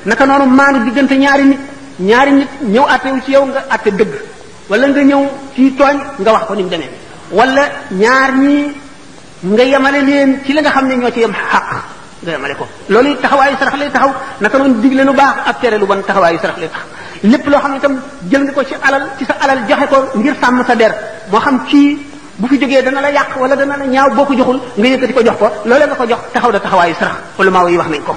naka noonu maanu diggante ñaari nit ñëw attewu ci yow nga atte dëgg wala nga ñëw ci tooñ nga wax ko ni mu demee wala ñaar ñi nga yemale leen ci la nga xam ne ñoo ci yem xaq nga yemale ko loolu taxawaayu sarax lay taxaw naka noonu digle lu baax ak tere lu bon taxawaayu sarax lay taxaw lépp loo xam ne itam jël nga ko ci sa alal joxe ko ngir sàmm sa der moo xam kii bu fi jógee dana la yàq wala dana la ñaaw boo ko joxul nga yëkkati ko jox ko loolee nga ko jox taxaw da taxawaayu sarax ulama yi wax nañ ko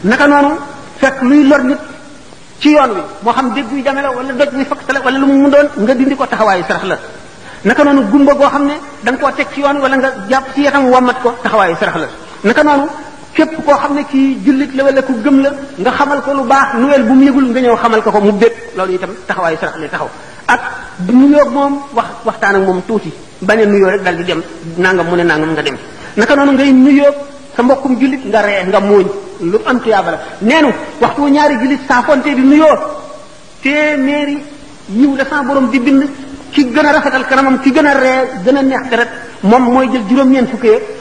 naka noonu fekk luy lor nit ci yoon wi moo xam dégg buy dame la wala doj buy fakk la wala lu mu doon nga dindi ko taxawaayu sarax la naka noonu gumba goo xam ne da nga koo teg ci yoon wala nga jàpp ci yatam wammat ko taxawaayu sarax la naka noonu képp koo xam ne kii jullit la wala ku gëm la nga xamal ko lu baax nuwel bu mu yëgul nga ñëw xamal ko mu bég loolu itam taxawaayu sarax lay taxaw ak nuyoo moom waxtaan ak moom tuuti bañ a nuyoo rek dal di dem nangam mu ne nangam nga dem naka noonu ngay nuyoo sa mbokkum jullit nga ree nga muuñ lu am tuyaaba la neenu waxtu ñaari jullit saa fonte di nuyoo téeméeri yiw la sa borom di bind ki gën a rafetal kanamam ki gën a ree gën a neex deret moom mooy jël juróom-ñeent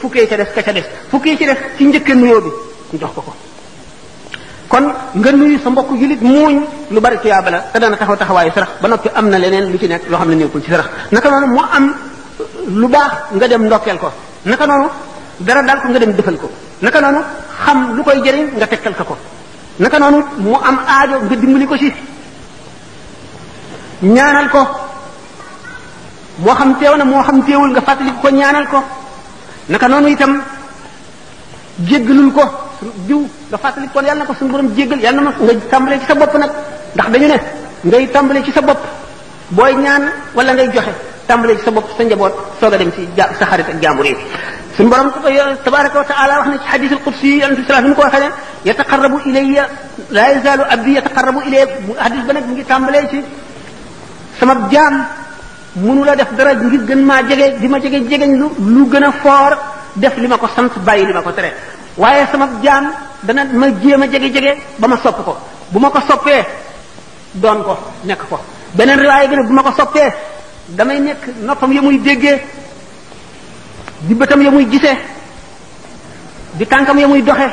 fukkee ca des ka ca des fukkee ci des ci njëkkee nuyoo bi ñu jox ko kon nga nuyu sa mbokk jullit muuñ lu bari tuyaaba la te dana taxaw taxawaayu sarax ba noppi am na leneen lu ci nekk loo xam ne nekkul ci sarax naka noonu mu am lu baax nga dem ndokkeel ko naka noonu dara daal ko nga dem defal ko naka noonu xam lu koy jëriñ nga tegtal ko naka noonu mu am aajo nga dimbali ko ci ñaanal ko moo xam teew na moo xam teewul nga fàttali ko ñaanal ko naka noonu itam jéggalul ko diw nga fàttali ko yàlla na ko suñu borom jéggal yàlla na ma nga tàmbalee ci sa bopp nag ndax dañu ne ngay tàmbalee ci sa bopp booy ñaan wala ngay joxe tàmbalee ci sa bopp sa njaboot soog a dem ci sa xarit ak jaambur yi suñu borom tabaraka wa taala wax na ci hadith al-qudsi yonent bi sallallahu alayhi wasallam ko waxee ne yataqarrabu ilayya la yazalu abdi yataqarrabu ilayya hadith ba nag mu ngi tàmbalee ci sama jaam mënu la def dara ngir gën maa jege di ma jegeñ lu gën a foor def li ma ko sant bàyyi li ma ko tere waaye sama jaam dana ma jéem a jege ba ma sopp ko bu ma ko soppee doon ko nekk ko beneen riwaaya bi ne bu ma ko soppee damay nekk noppam ya muy déggee di bëtam ya muy gisee di tànkam ya muy doxe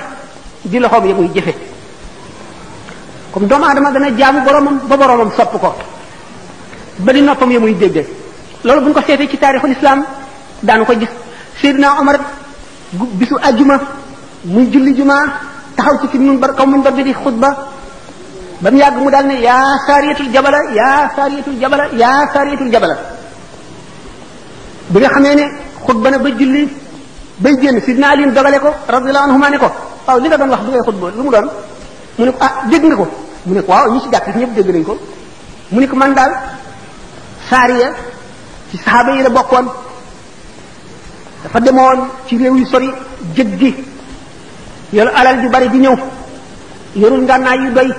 di loxoom ya muy jëfe comme doomu aadama dana jaamu boromam ba boromam sopp ko ba di noppam ya muy déggee loolu bu ñu ko seetee ci taarixul islam daanu ko gis Seydina Omar bisu ajjuma muy julli juma taxaw ci fi minbar kaw minbar bi di xutba ba mu yàgg mu daal ne yaa saariyatul jabala yaa saariyatul jabala yaa saariyatul jabala bi nga xamee ne xutba na ba julli bay génn Sidna Ali dogale ko radiyallahu anhuma ne ko waaw li nga doon wax bi ngay xutba lu mu doon mu ne ko ah dégg nga ko mu ne ko waaw ñi ci jàkk ñëpp dégg nañ ko mu ne ko man daal saariya ci saxaaba yi la bokkoon dafa demoon ci réew yu sori jëg gi yoru alal ju bari di ñëw yorul ngànnaay yu doy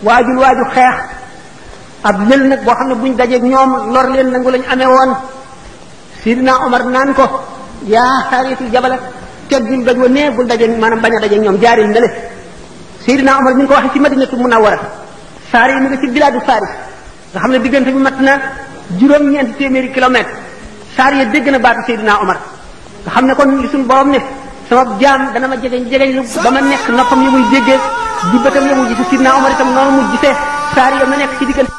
waaju xeex ab lël nag boo xam ne buñ dajeeg ñoom lor leen nangu lañ amee woon Sidina Omar naan ko yaa saariyatul jabala teggil doj wa nee bul dajeeg maanaam bañ a dajeeg ñoom jaaril ndale Sidina Omar mi ngi ko waxee ci Madinatu Munawwara saari yi mi nga ci bilaadu Faris nga xam ne diggante bi mat na juróom-ñeenti téeméeri kilomètre saar ya dégg na baatu Seydina Omar nga xam ne kon li suñu borom ne sama jaam dana ma jegeñ lu ba ma nekk noppam ya muy déggee di bëtam ya muy gise Seydina Omar itam noonu mu gisee saar ya ma nekk ci diggante